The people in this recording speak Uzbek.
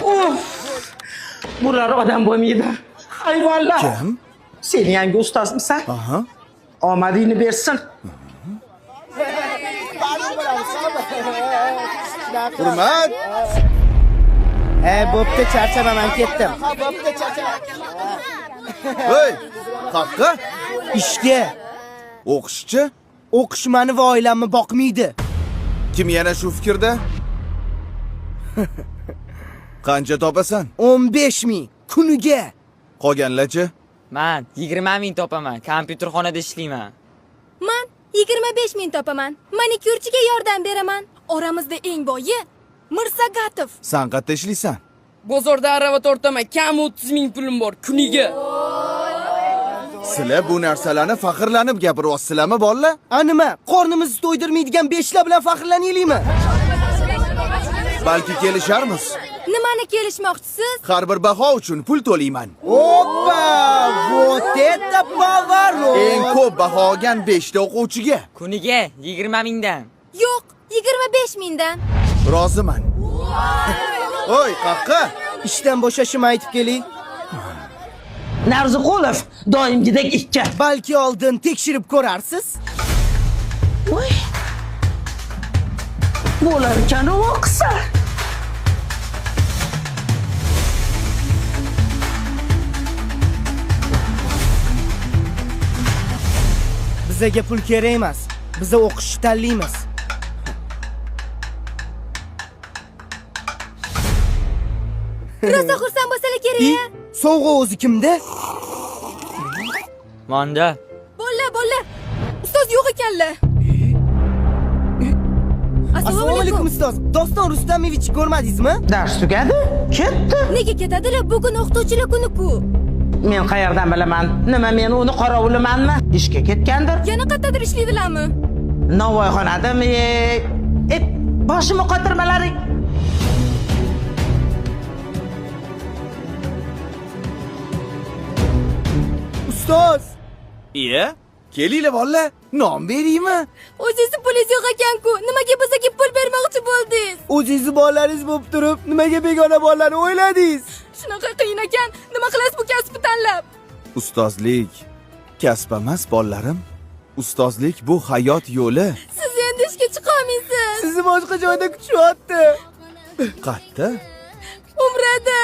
Uf! Bular odam bo'lmaydi. Hayvonlar. Kim? Sen yangi ustozmisan? Aha. Omadingni bersin. Hurmat. E, bo'pti, charchama, men ketdim. Hey, qaqqa. Ishga. O'qishchi? O'qish mani va oilamni boqmaydi. Kim yana shu fikrda? Qancha topasan? 15 ming kuniga. Qolganlarchi? Man 20 ming topaman. Kompyuterxonada ishlayman. Man 25 ming topaman. Manikyurchiga yordam beraman. Oramizda eng boyi Mirsagatov. San qayerda ishlaysan? Bozorda arava tortaman, kam 30 ming pulim bor kuniga. Sizlar bu narsalarni faxrlanib gapiryapsizlarmi, bolalar? A nima, qornimizni to'ydirmaydigan beshlar bilan faxrlanaylikmi? Balki kelisharmiz. Nimani kelishmoqchisiz? Har bir baho uchun pul to'layman. Oppa! Вот это поворот! Eng ko'p baho olgan 5 ta o'quvchiga Kuniga 20 mingdan. Yo'q, 25 mingdan. roziman. Oy, qaqqa. Ishdan bo'shashimni aytib keling. Narziqulov doimgidek ikki. Balki oldin tekshirib ko'rarsiz. Voy. Bo'lar ekan u o'qisa. Bizaga pul kerak emas. Biza o'qishni tanlaymiz. Rosa xursand bo'lsalar kerak. I, sovg'a o'zi kimda? Manda. Bolla, bolla. Ustoz yo'q ekanlar. Assalomu alaykum ustoz. Doston Rustamovich ko'rmadingizmi? Dars tugadi, ketdi. Nega ketadilar? Bugun o'qituvchilar kuni-ku. Men qayerdan bilaman? Nima men uni qorovulimanmi? Ishga ketgandir. Yana qayerdadir ishlaydilarmi? Novvoyxonadami? E, boshimni qotirmalaring. Ustoz! Iya, kelinglar bolalar, non beraymi? O'zingizni pulingiz yo'q ekan-ku. Nimaga bizga pul bermoqchi bo'ldingiz? O'zingizni bolalaringiz bo'lib turib, nimaga begona bolalarni o'yladingiz? Shunaqa qiyin ekan. Nima qilasiz bu kasbni tanlab? Ustozlik kasb emas, bolalarim. Ustozlik bu hayot yo'li. Siz endi ishga chiqa olmaysiz. Sizni boshqa joyda kutishyapti. Qatta? Umrada.